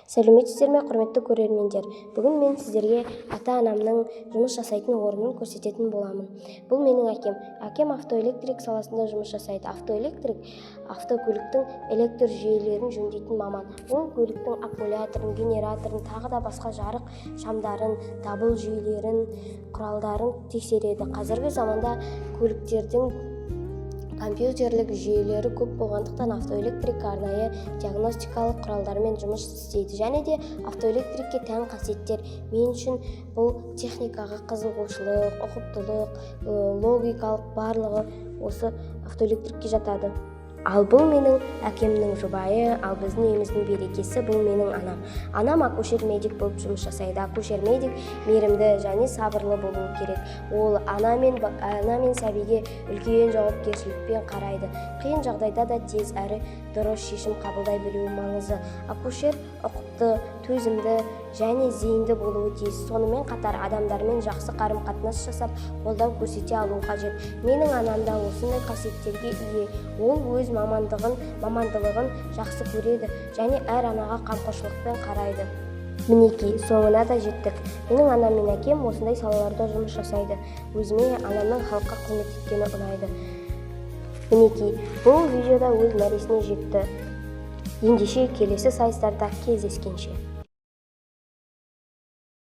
Сәлеметсіздер ме, құрметті көрермендер! Бүгін мен сіздерге ата-анамның жұмыс жасайтын орнын көрсететін боламын. Бұл менің әкем. Әкем автоэлектрик саласында жұмыс жасайды. Автоэлектрик – автокөліктің электр жүйелерін жөндейтін маман. Ол көліктің аккумуляторын, генераторын, тағы да басқа жарық шамдарын, дабыл жүйелерін, құралдарын тексереді. Қазіргі заманда көліктердің компьютерлік жүйелері көп болғандықтан, автоэлектрик арнайы диагностикалық құралдармен жұмыс істейді. Және де автоэлектрикке тән қасиеттер мен үшін бұл техникаға қызығушылық, ұқыптылық, логикалық, барлығы осы автоэлектрикке жатады. Ал бұл менің әкемнің жұбайы, ал біздің үйіміздің берекесі, бұл менің анам. Анам акушер медик болып жұмыс жасайды. Акушер медик мейірімді және сабырлы болуы керек. Ол ана мен сәбиге үлкен жауапкершілікпен қарайды. Қиын жағдайда да тез әрі дұрыс шешім қабылдай білуі маңызды. Акушер ұқыпты, төзімді және зейінді болуы тиіс. Сонымен қатар адамдармен жақсы қарым қатынас жасап, қолдау көрсете алуы қажет. Менің анам да осындай қасиеттерге ие. Ол өз мамандылығын жақсы көреді және әр анаға қамқоршылықпен қарайды. Мінекей, соңына да жеттік. Менің анам мен әкем осындай салаларда жұмыс жасайды. Өзіме анамның халыққа қызмет еткені ұнайды. Мінекей, бұл видео да өз мәресіне жетті. Ендеше, келесі сайыстарда кездескенше!